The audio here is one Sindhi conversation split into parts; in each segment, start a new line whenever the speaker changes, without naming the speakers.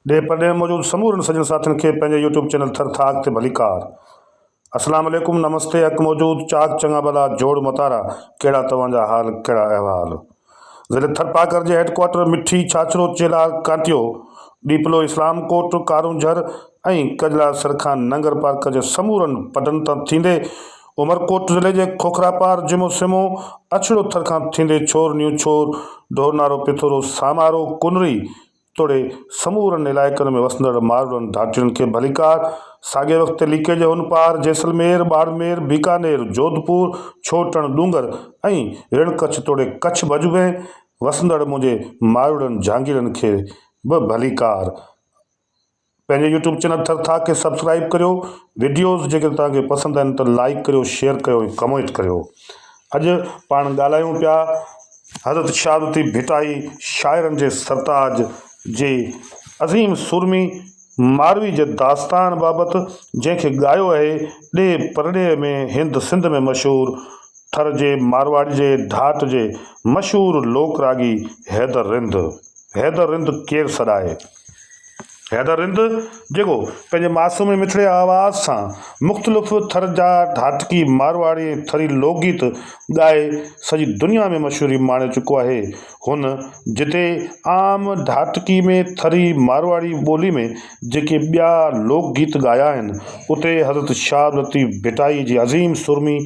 ڏيهه پرڏيهه ۾ موجود سمورن سڄڻ ساٿين کي پنهنجي يوٽيوب چينل ٿر ٿاڪ تي ڀليڪار. اسلام عليڪم نمستي حق موجود چاڪ چڱا ڀلا جوڙ متارا ڪهڙا توهان جا حال ڪهڙا احوال. ضلعي ٿرپارڪر جي هيڊ ڪوارٽر مٺي، ڇاڇرو، چيلهار، ڪانٽيو، ڏيپلو، اسلام ڪوٽ، ڪارونجهر ۽ ڪجلا سر کان ننگر پارڪر جي سمورن پڊن تان ٿيندي عمرڪوٽ ضلعي جي کوکراپار، جمعو سمو، اڇڙو ٿر کان ٿيندي ڇور نيو ڇور، ڍورنارو پٿورو، سامارو، ڪنري، توڙي سمورن علائقن ۾ وسندڙ ماروئڙن ڍاٽين کي ڀليڪار، ساڳئي وقت تي ليڪي جي هن پار جيسلمير، ٻاڙمير، بيڪانير، جوڌپور، ڇوٽڻ، ڏونگر ۽ رڻ ڪڇ توڙي ڪڇ ڀڄ ۾ وسندڙ منهنجي ماروئڙن جهانگيرن کي به ڀليڪار. پنهنجي يوٽيوب چينل ٿر ٿاڪ کي سبسڪرائب ڪريو وڊيوز جيڪڏهن توهان کي پسند آهن ته لائڪ ڪريو شيئر ڪريو ۽ ڪمينٽ ڪريو اڄ پاڻ ڳالهايون پيا حضرت شاهه لطيف ڀٽائي شاعرن جي سرتاج جي عظيم سورمي ماروي جي داستان بابت جنهن کي ڳايو آهي ڏيهه پرڏيهه ۾ هند سنڌ ۾ مشهور ٿر جي مارواڙي جي ڍاٽ جي مشهور لوڪ راڳي حيدر رند حيدر رند ڪير سڏائي؟ حيدر رند، جيڪو پنهنجي معصوم ۽ مٺڙي آواز سان مختلف ٿر جا ڍاٽڪي، مارواڙي ۽ ٿري لوڪ گيت ڳائي سڄي دنيا ۾ مشهوري ماڻي چڪو آهي. هن جتي عام ڍاٽڪي ۾ ٿري، مارواڙي ٻولي ۾ جيڪي ٻيا لوڪ گيت ڳايا آهن، اتي حضرت شاهه لطيف ڀٽائي جي عظيم سورمي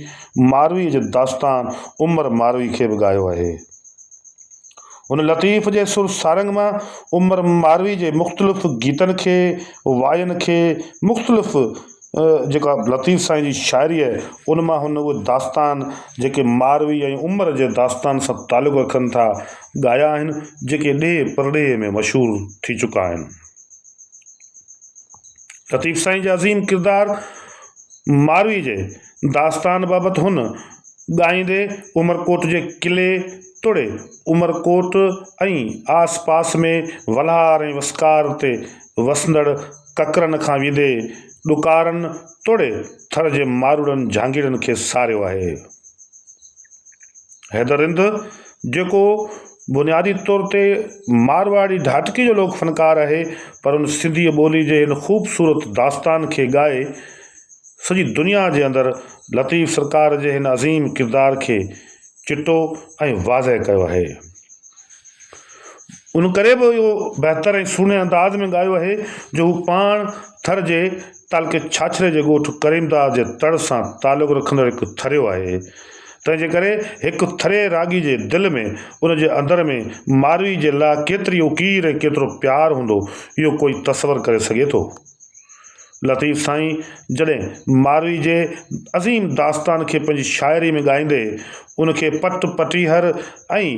مارويء جي داستان عمر ماروي کي به ڳايو آهي. هن لطيف جي سر سارنگ مان عمر ماروي جي مختلف گيتن کي، واين کي، مختلف جيڪا لطيف سائين جي شاعري آهي ان مان هن اهي داستان جيڪي ماروي ۽ عمر جي داستان سان تعلق رکن ٿا ڳايا آهن جيڪي ڏيهه پرڏيهه ۾ مشهور ٿي چڪا آهن. لطيف سائين جي عظيم ڪردار ماروي جي داستان بابت هن ڳائيندي عمرڪوٽ جي قلعي توڙي عمرڪوٽ ۽ آس پاس ۾ ولهار ۽ وسڪار تي وسندڙ ڪڪرن کان ويندي ڏڪارن توڙي ٿر جي ماروئڙن جهانگيئڙن کي ساريو آهي. حيدر رند جيڪو بنيادي طور تي مارواڙي ڍاٽڪي جو لوڪ فنڪار آهي پر ان سنڌيء ٻولي جي هن خوبصورت داستان کي ڳائي سڄي دنيا جي اندر لطيف سرڪار جي هن عظيم ڪردار کي چٽو ۽ واضح ڪيو آهي. ان ڪري به اهو بهتر ۽ سهڻي انداز ۾ ڳايو آهي جو هو پاڻ ٿر جي تعلقي ڇاڇري جي ڳوٺ ڪريمداد جي تڙ سان تعلق رکندڙ هڪ ٿريو آهي. تنهن جي ڪري هڪ ٿري راڳي جي دل ۾ ان جي اندر ۾ ماروي جي لاء ڪيتري اڪير ۽ ڪيترو پيار هوندو اهو ڪوئي تصور ڪري سگهي ٿو. لطيف سائين جڏهن ماروي جي عظيم داستان کي پنهنجي شاعري ۾ ڳائيندي ان کي پٽ پٽيهر ۽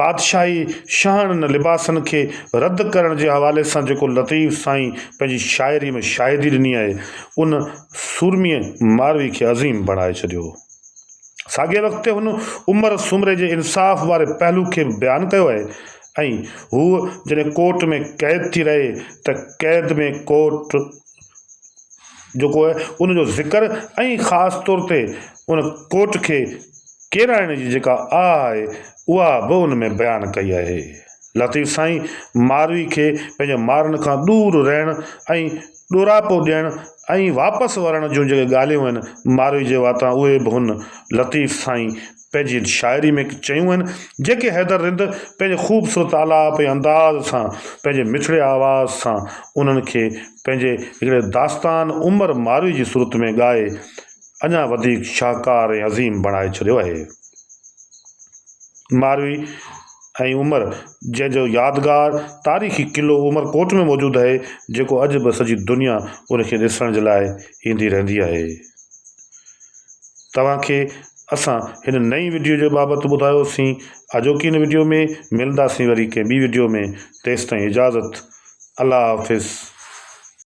بادشاهي شاهاڻن لباسن کي رد ڪرڻ جي حوالي سان جيڪو لطيف سائين پنهنجي شاعري ۾ شاهدي ڏني آهي ان سورميء ماروي کي عظيم بڻائي ڇڏيو. ساڳئي وقت تي هن عمر سومري جي انصاف واري پهلو کي به بيان ڪيو آهي ۽ هوء جڏهن ڪوٽ ۾ قيد ٿي رهي ته قيد ۾ ڪوٽ جيڪو آهي ان جو ذڪر ۽ خاص طور تي ان ڪوٽ کي ڪيرائڻ جي جيڪا آهه آهي اها به ان ۾ بيان ڪئي آهي. لطيف سائين ماروي کي پنهنجي مارن کان ڏور رهڻ ۽ ڏوراپو ڏيڻ ۽ واپس ورڻ جون جيڪي ڳالهيون آهن ماروي جي واتان اهي به هن لطيف سائين پنهنجي شاعري ۾ چيون آهن جيڪي حيدر رند پنهنجي خوبصورت آلاپ ۽ انداز سان پنهنجي مٺڙي آواز سان انهن کي پنهنجي هڪڙي داستان عمر ماروي جي صورت ۾ ڳائي اڃا وڌيڪ شاهڪار ۽ عظيم بڻائي ڇڏيو آهي. ماروي ۽ عمر جنهن جو يادگار تاريخي قلعو عمر ڪوٽ ۾ موجود آهي جيڪو اڄ به سڄي دنيا ان کي ڏسڻ جي لاء ايندي رهندي آهي. توهان کي اسان هن نئين وڊيو جي بابت ٻڌايوسين اڄوڪي هن وڊيو ۾ ملنداسين وري ڪنهن ٻي وڊيو ۾ تيستائين اجازت الله حافظ.